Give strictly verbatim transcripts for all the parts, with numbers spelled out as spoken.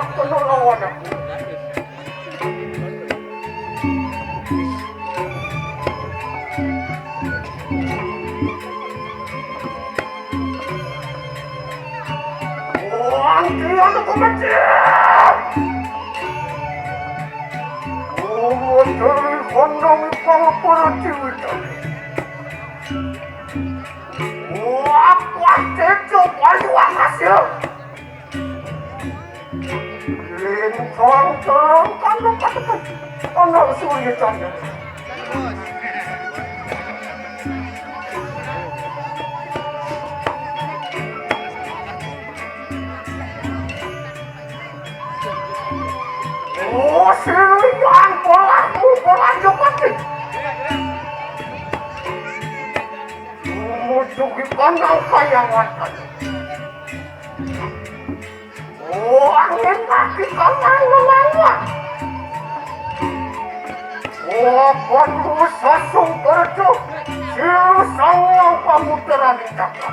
Kono lawan aku. Wah, dia tuh kematian. Umur dari kondom kalau para ciwitan. Wah, pasti coba juga hasil. Lintang terang kandung kandung. Kandung sulit kandung. Oh, sing yang bola, bola cepat nih. Musuh di kandang kayangan. Oh, angin kaki kandang melawan. Oh, penuh sesung berdu. Silu sangwang pamutaran cakap.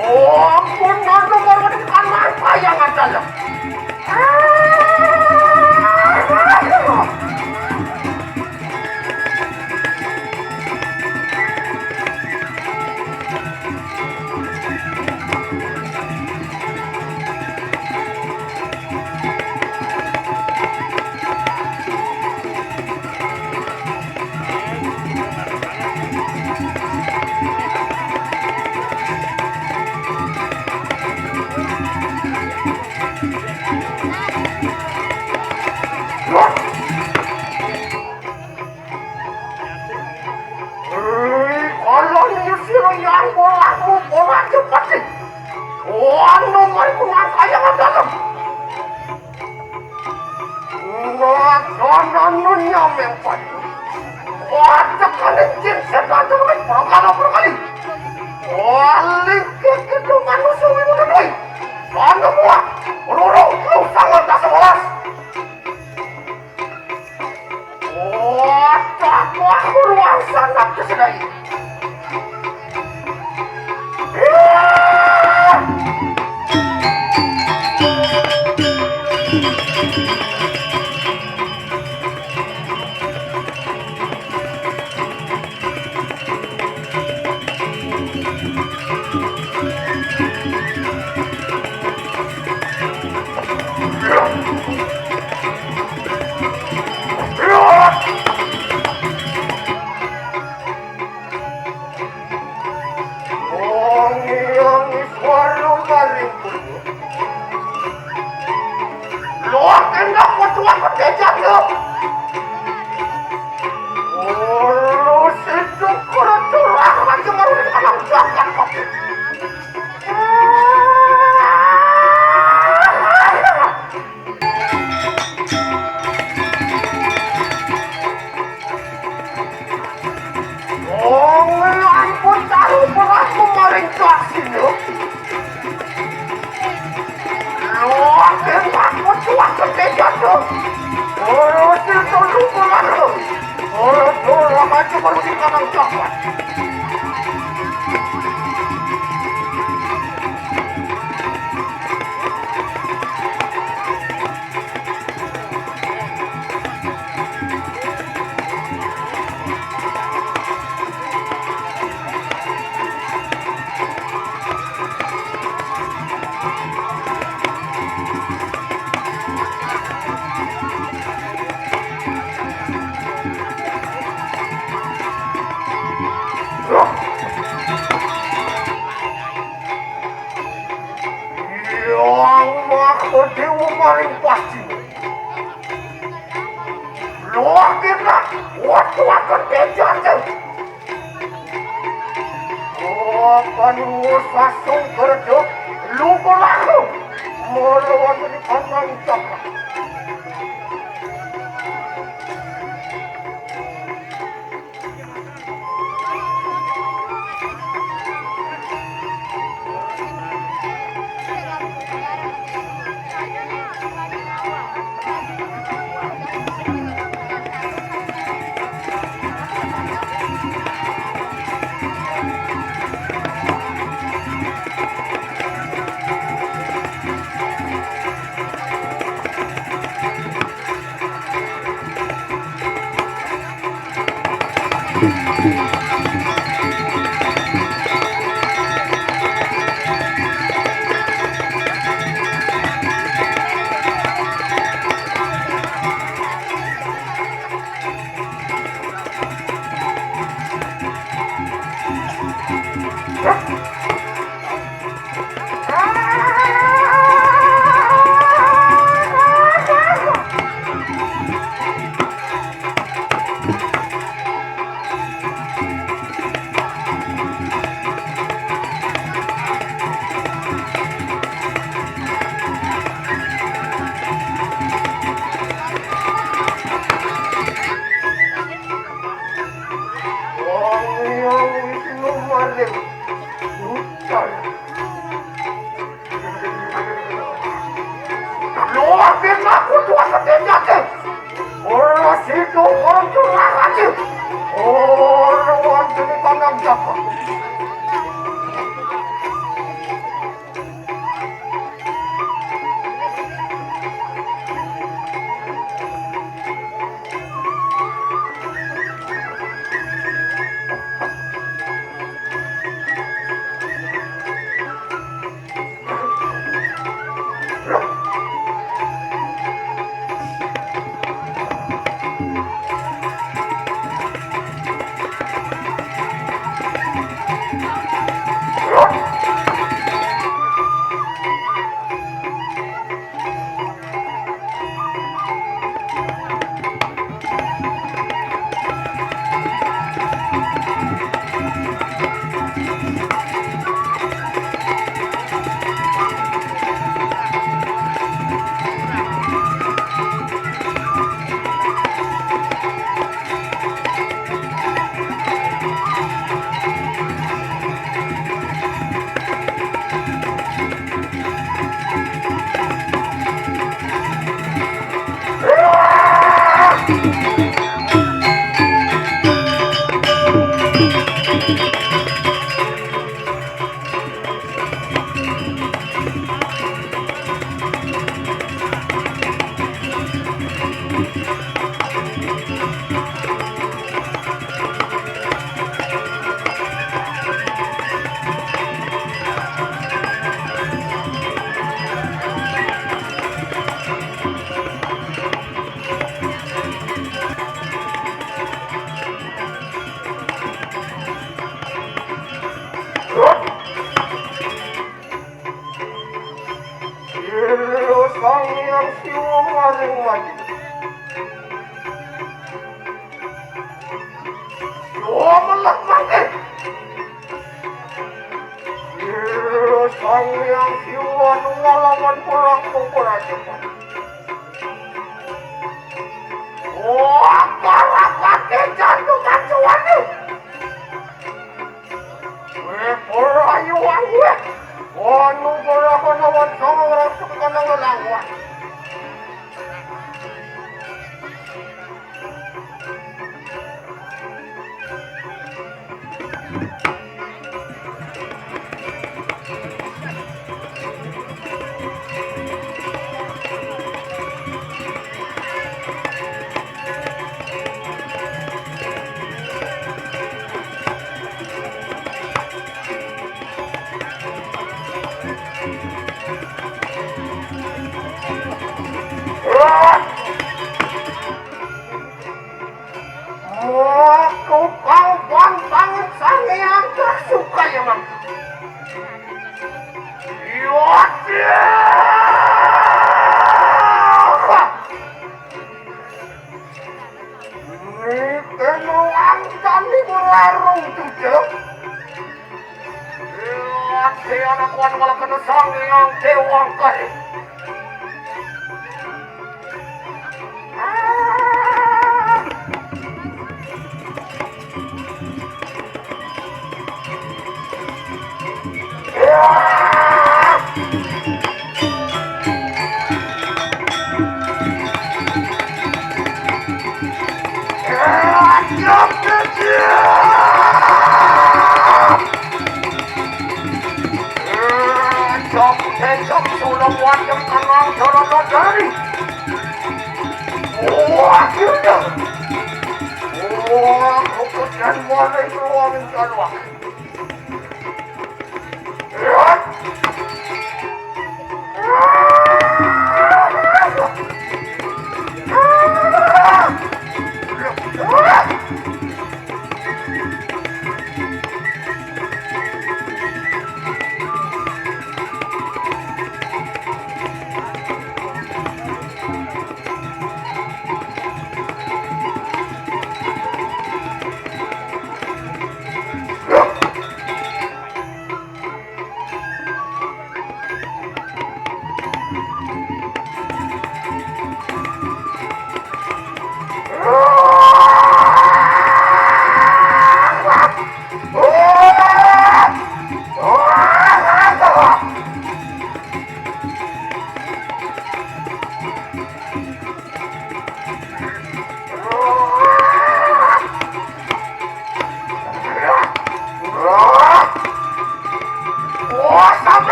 Oh, ampun, aduh, baru di kamar saya nggak dalam. Hei, kalau ini sira yang bolahmu, bolah cepat sih. Wah, nomor ku nang kaya dalam. Nah, kanan nun nyameng pati. Wah, tekanin jin setan dengan perkara perkali. Wah, lingkir itu manusia wibu doi. Kanan muak, ruru, lu sangat tak sebelas. Wah, tak wah, ruang sangat kesedai. Wangi-wangi suara maling. Luar kendak petuah petejan lo. Ulu situ kurang curah lagi baru di anak jagat. Oh, ampun, taruh beratmu maring kasih lo. Lo akan takut tuan ketejan lo. Oh, situ lu berat lo. Oh, lo akan cuma di kanan jagat. Paring pasti. Luar biasa. Waktu akan terjadi. Oh, panuwun sasung kerja. Lupa laku. Mula wonten di pangkal ucapan. Wong Hyang Wisnu maring hutan. Luwih aku dua ketinjake. Ora sido ora curahake. Ora wonten panang jaga. Ira Sang Hyang Siwa maring mati. Siwa melet mangke. Ira Sang Hyang Siwa ngalawan perang peperajaman. Wah, parapate jantung kacuwane. Wih, ora ayu aku, wih. Anu ora kono wong sanga ora sukana ngelawan. Tiada kuat wala kena sang yang tewang kari. Jom, jom, sudah buat yang tenang, jalan dari. Wah, gila. Wah, aku dan mulai keluar minta doa.